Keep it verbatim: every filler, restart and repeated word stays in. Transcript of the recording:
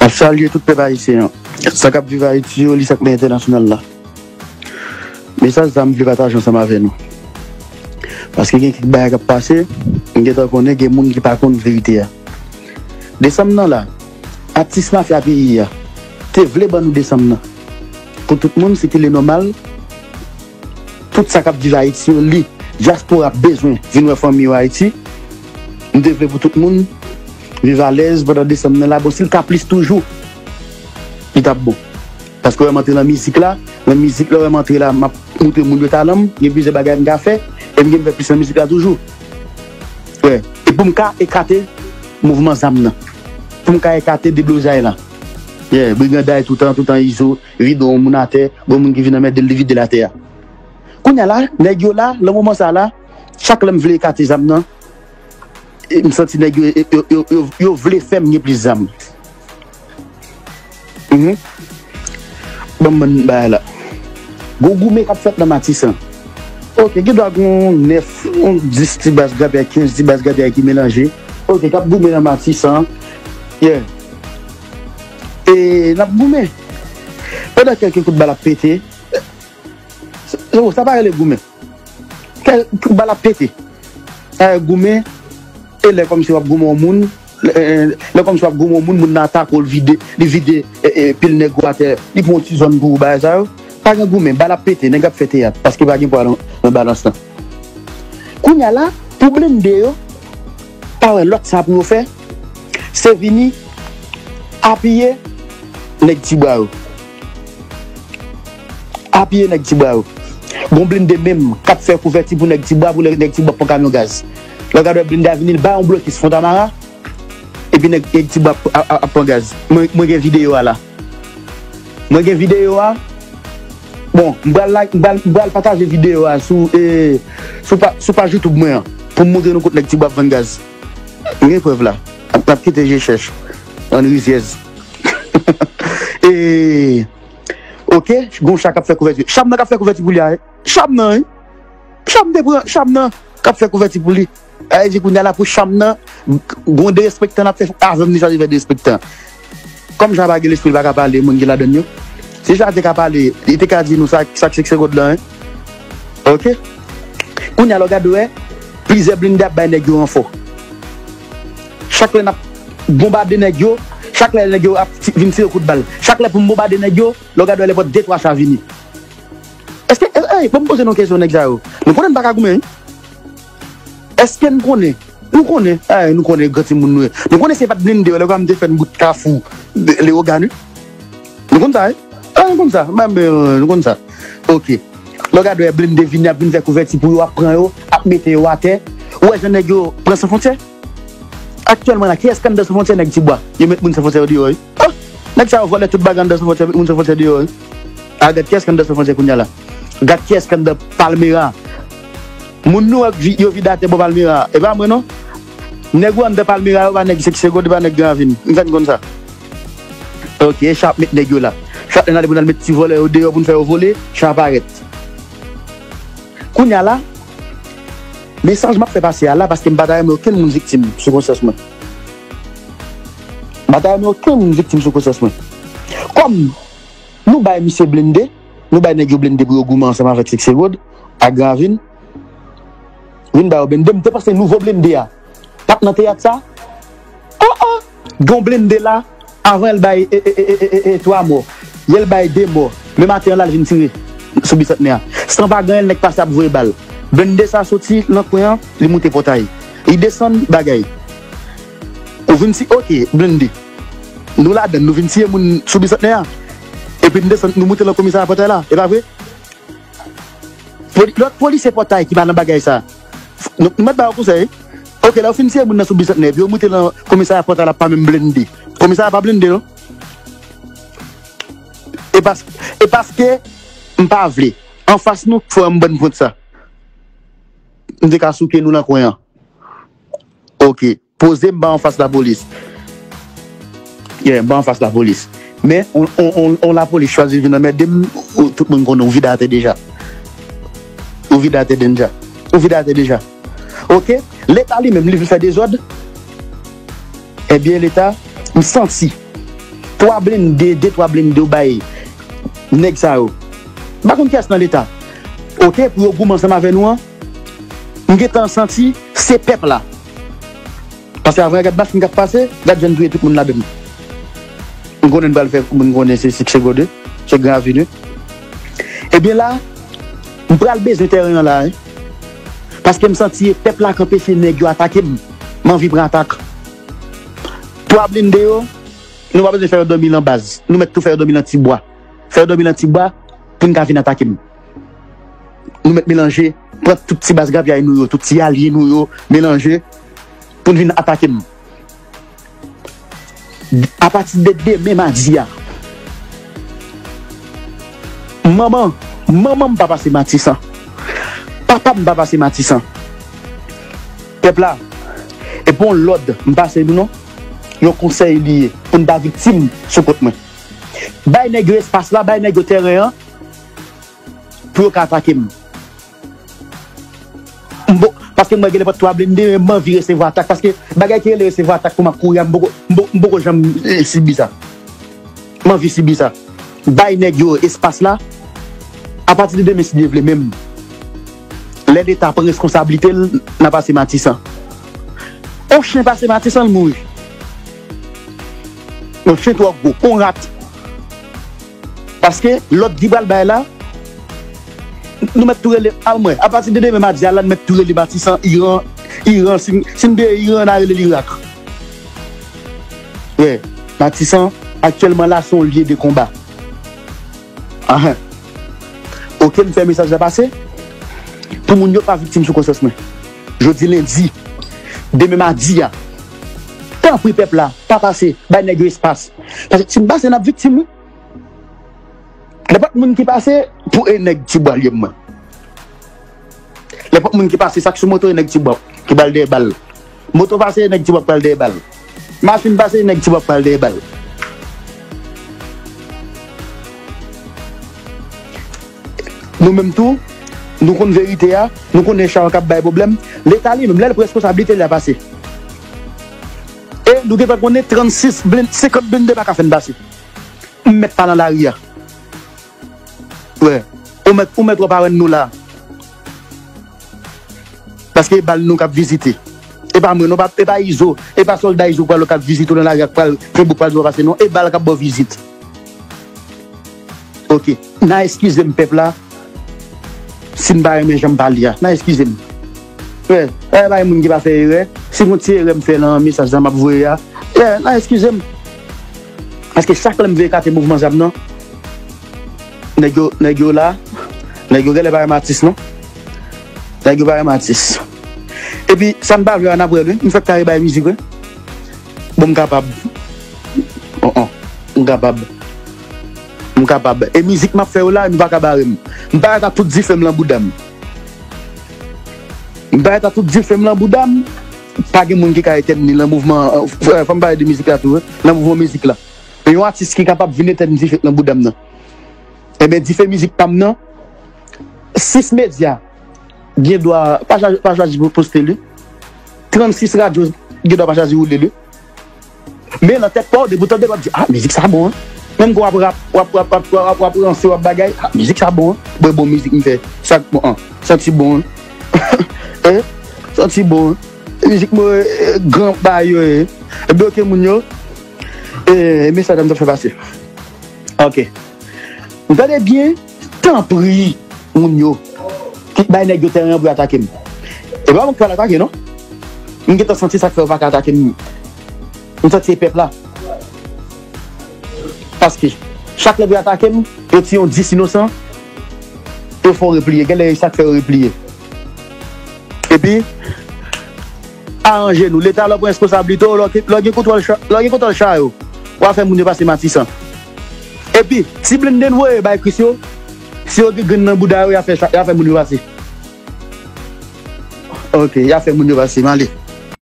Salye tout pèp ayisyen an. Sa k ap viv Ayiti yo, li sa k nan entènasyonal la. Mesaj sa m vle pataje ansanm avè nou. Paske gen kèk bagay k ap pase, m gentan konnen gen moun ki pa konn verite a. Desanm nan la, atis mafya peyi a te vle ban nou desanm nan. Pou tout moun, si te le nòmal, tout sa k ap viv Ayiti yo, li, dyaspora ap bezwen vin wè fanmi yo Ayiti. M te vle pou tout moun viv alèz pandan desanm nan la. Bon, si l ka plis toujou, li t ap bon. Paske w wè m antre nan mizik la, nan mizik la, w wè m antre la, m ap montre moun yo talan m, gen plizyè bagay m ka fè, e m gen m fè plis nan mizik la toujou. Wè, e pou m ka ekate mouvman zam nan. Pou m ka ekate deblozay la. Yeah, briganday toutan, toutan Izo, vide yon moun atè, gon moun ki vin anmède l, li vide l atè a. Kounye a la, nèg yo la, nan moman sa la, chak lè m vle ekate zam nan, e m santi nèg yo, yo, yo, yo, yo, yo vle fè m gen plis zam. Mhm. Ban m bann bagay la. Gon goumen k ap fèt nan Matisan. Ok, gen dwa gon nèf, gon dis ti baz grapyay, kenz ti baz grapyay ki melanje. Ok, k ap goumen nan Matisan. Yeah. E n ap goumen. Pandan kèlke kout bal ap pete, se, se, sa pa rele goumen. Kèl, bal ap pete. Sa rele goumen, e lè kòmsi w ap goumen yon moun, lè, lè kòmsi w ap goumen yon moun, moun nan atake w, l vide, li vide, e, e, pil nèg ou atè, li pran yon ti zòn pou ou, bagay sa yo. Pa gen goumen, bal ap pete, nèg ap fè teyat, paske pa gen pwa nan, nan balans lan. Kounye a la, pou blende yo, pa wè lòt sa pou yo fè, se vini apiye nèg Tibwa yo. Apiye nèg Tibwa yo. Gon blende menm k ap fè kouvèti pou nèg Tibwa, pou nèg Tibwa pran kamyon gaz. Lè w gade blende a vini, l bay yon blokis Fontamara, epi nèg, nèg Tibwa ap, ap, ap pran gaz. Mwen, mwen gen videyo a la. Mwen gen videyo a. Bon, m pral like, m pral, m pral pataje videyo a sou, e, sou pa, sou paj YouTube mwen an, pou m montre nou kot nèg Tibwa ap vann gaz. M gen prèv la. N ap, n ap kite je chèch. Ann rizyèz. E, ok, gon cha k ap fè kouvèti. Cham nan k ap fè kouvèti pou li a, wi. Cham nan, wi. Cham te pran, cham nan k ap fè kouvèti pou li. Sa vle di kounye a la pou cham nan, gon derespektan l ap fè avè m, li chwazi fè derespektan. Kòm cha pa gen lespri, li pa ka pale, moun ki ladann yo. Si cha te ka pale, li te ka di nou sa, sa k sèk se kòd lan, wi. Ok? Kounye a la w gade w wè, plizyè blende ap bay nèg yo ranfò. Chak lè n ap bonbade nèg yo, chak lè nèg yo ap ti, vin tire kout bal. Chak lè pou m bonbade nèg yo, lè w gade w wè lè pòt de twa cha vini. Èske, e, e, ban m poze nou kesyon nèg sa yo. Nou konnen n pa ka goumen, wi. Èske n konnen? Nou konnen. E, nou konnen gran timoun nou ye. Nou konnen se pa t blende yo, lè m te fè n bout Kafou, Leyogàn, wi. Nou konn sa, wi. E, nou konn sa. Menm, e, nou konn sa. Ok. Lè w gade w wè blende vini, ap vin fè kouvèti pou yo, ap pran yo, ap mete yo atè. Ou wè jan nèg yo pran San Fwontyè? Aktyèlman la, kiyès k anndan San Fwontyè? Nèg Tibwa. Yo met moun San Fwontyè yo deyò, wi. Oh! Nèg sa yo vòlè tout bagay anndan San Fwontyè, met moun San Fwontyè deyò, wi. A, gad kiyès k anndan San Fwontyè kounye a la. Gad kiyès k anndan Palmera. Moun nou wè k vi-, yo vide atè bò Palmera. E pa mwen non. Nèg ou anndan Palmera yo pa nèg Sèk Segond, e pa nèg Gran Ravin. M fè n konn sa. Ok, cha ap met nèg yo la. Chak lè n ale pou n al met ti vòlè yo deyò pou n fè yo vole, cha parèt. Kounye a la, mesaj m ap fè pase a la, paske m pa ta renmen okenn moun viktim sou konsyans mwen. M pa ta renmen okenn moun viktim sou konsyans mwen. Kòm nou bay misye blende, nou bay nèg yo blende pou yo goumen ansanm avèk Sèk Segond ak Gran Ravin, vin ba yo blende. M te panse nouvo blende a t ap nan teyat sa. Oh, oh! Gon blende la, avan l bay, e, e, twa mò. Yè l bay de mò. Lematè an la, l vin tire sou Bisantnè a. San pa gen anyen, nèg pase ap voye bal. Blende sa soti nan kwen an, li moute Pòtay. Li desann bagay. Ou vin ti, ok, blende. Nou ladann, nou vin tiye moun sou Bisantnè a. Epi n desann, nou moute nan komisarya Pòtay la. E pa vre? Poli-, lòt polisye Pòtay ki pa nan bagay sa. Nou, nou mèt ba yo konsèy. Ok, lè yo fin tiye moun nan sou Bisantnè, epi yo moute nan komisarya Pòtay la pa menm blende. Komisarya pa blende, non. E pas-, e paske m pa vle. Anfas nou, fò m bann pwent sa. M te ka souke nou nan kwen an. Ok. Poze m pa anfas lapolis. Yeah, m pa anfas lapolis. Men, on, on, on, on lapolis chwazi vin anmède m, ou, tout moun konnen ou vide atè deja. Ou vide atè deja. Ou vide atè deja. Ok? Leta li menm, li vle fè dezòd. Ebyen, Leta, m santi. twa blende, de twa blende yo bay nèg sa yo. M pa konn kiyès nan Leta. Oke, pou yo goumen ansanm avè nou an, m gentan santi se pèp la. Paske avan, gad machin k ap pase, gad jan n touye tout moun ladan l. M konnen n pral fè moun konnen se Sik, se Gode, se Gran Aveni. Ebyen la, m pral bezwen tèren an la, wi. Paske m santi e pèp la k anpeche nèg yo atake m. M anvi pran atak. Twa blende yo, nou pa bezwen fè yo dòmi nan baz. Nou mèt tou fè yo dòmi nan ti bwa. Fè yo dòmi nan ti bwa pou n ka vin atake m. Nou mèt melanje, pran tout ti baz grapyay nou yo, tout ti alye nou yo, melanje pou n vin atake m. Apati de demen madi a, manman, manman m pa pase Matisan. Papa m pa pase Matisan. Pèp la, e pa yon lòd m pase nou non. Yon konsèy li ye pou n pa viktim sou kont mwen. Bay nèg yo espas la, bay nèg yo tèren an pou yo ka atake m. M bo-, paske m wè gen nenpòt twa blende, men m anvi resevwa atak. Paske bagay ki rele resevwa atak pou m ap kouri a, m poko, m po-, m poko janm, eh, sibi sa. M anvi sibi sa. Bay nèg yo espas la. Apati de demen, si Dye vle, menm lè Leta pran reskonsablite l, n a pase Matisan. On chen pase Matisan, l mouri. Yon chen twò gwo, on rat. Paske lòd ki pral bay la, nou mèt tou rele, al mwen, apati de demen madi a la, nou mèt tou rele Matisan, Iran, Iran, si, si n deye Iran, n a rele l Irak. Wi, Matisan, aktyèlman la, se yon lye de konba. Ahan. Oke, m fè mesaj la pase. Pou moun yo pa viktim sou konsyans mwen. Jodi lendi, demen madi a, tanpri pèp la, pa pase, bay nèg yo espas. Paske si n pase, n ap viktim, wi. Nenpòt moun ki pase, pou e nèg Tibwa l ye mwen. Nenpòt moun ki pase, sa k sou moto, e nèg Tibwa ki pral dèyè bal. Moto pase, e nèg Tibwa pral dèyè bal. Machin pase, e nèg Tibwa pral dèyè bal. Nou menm tou, nou konn verite a, nou konnen sa yo k ap bay pwoblèm. Leta li menm, lè l pran responsablite li a pase. E nou gentan konnen trannsis blend-, senkant blende pa ka fè n pase. M mèt pa nan lari a. Wi. Ou mèt, ou mèt wè pa wè n nou la. Paske e bal nou k ap vizite. E pa mwen, non, pa, e pa Izo, e pa sòlda Izo pral k ap vizite w nan lari a, k pral fè bouk pral di w pa pase, non. E bal k ap ba w vizit. Oke. N a eskize m, pèp la, si n pa renmen jan m pale a. N a eskize m. Wi, e pa gen moun ki pa fè erè. Si gon ti erè m fè nan mesaj sa m ap voye a, wi, n a eskize m. Paske chak lè m vin ekate mouvman zam nan, nèg yo, nèg yo la, nèg yo genlè pa renmen atis non. Nèg yo pa renmen atis. Epi, sa n pa vle a, n ap wè l, wi. M fèk ta rebay mizik, wi. Bon, m kapab. Oh, oh. M kapab. M kapab. E mizik m ap fè yo la, nou pa ka bare m. M parèt ak tout dife m lan bouda m. M parèt ak tout dife m lan bouda m. Pa gen moun ki ka etèn li lan mouvman, euh, fò m pale de mizik la tou, wi. Lan mouvman mizik la. Men yon atis ki kapab vin etèn dife lan bouda m nan. Ebyen, dife mizik pa m nan, sis medya gen dwa pa chwazi, pa chwazi pou poste li. Trannsis radyo gen dwa pa chwazi woule li. Men nan tèt pa w, depi w tande, w ap di, "Ah, mizik sa bon, en." Menm ke w ap rap, w ap, w ap, w ap, w ap, w ap ranse, w ap bagay, "Ah, mizik sa bon, en." Bon, bon mizik m fè. Sa k bon, an. Santi bon, en. En? Santi bon, en. Mizik mwen, eh, gran bagay yo, en. Ebyen, oke, moun yo. Eh, mesaj la m t ap fè pase. Oke. M tande byen, tanpri, moun yo, ki bay nèg yo tèren an pou yo atake m. E pa mwen ki pral atake, non. M gentan santi sa k fè yo pa ka atake m. M santi se pèp la. Paske, chak lè pou yo atake m, yo tiye yon dis inosan, yo fè yon repliye. Genlè e sa k fè yo repliye. Epi, aranje nou. Leta, lè w pran responsablite w, lè w gen, lè w gen kontwòl cha-, lè w gen kontwòl cha yo, w a fè moun yo pase Matisan. Epi, ti blende n voye bay Kris yo, si yo gen grenn nan bouda yo, y a fè cha-, y a fè moun yo pase. Oke, y a fè moun yo pase, m ale.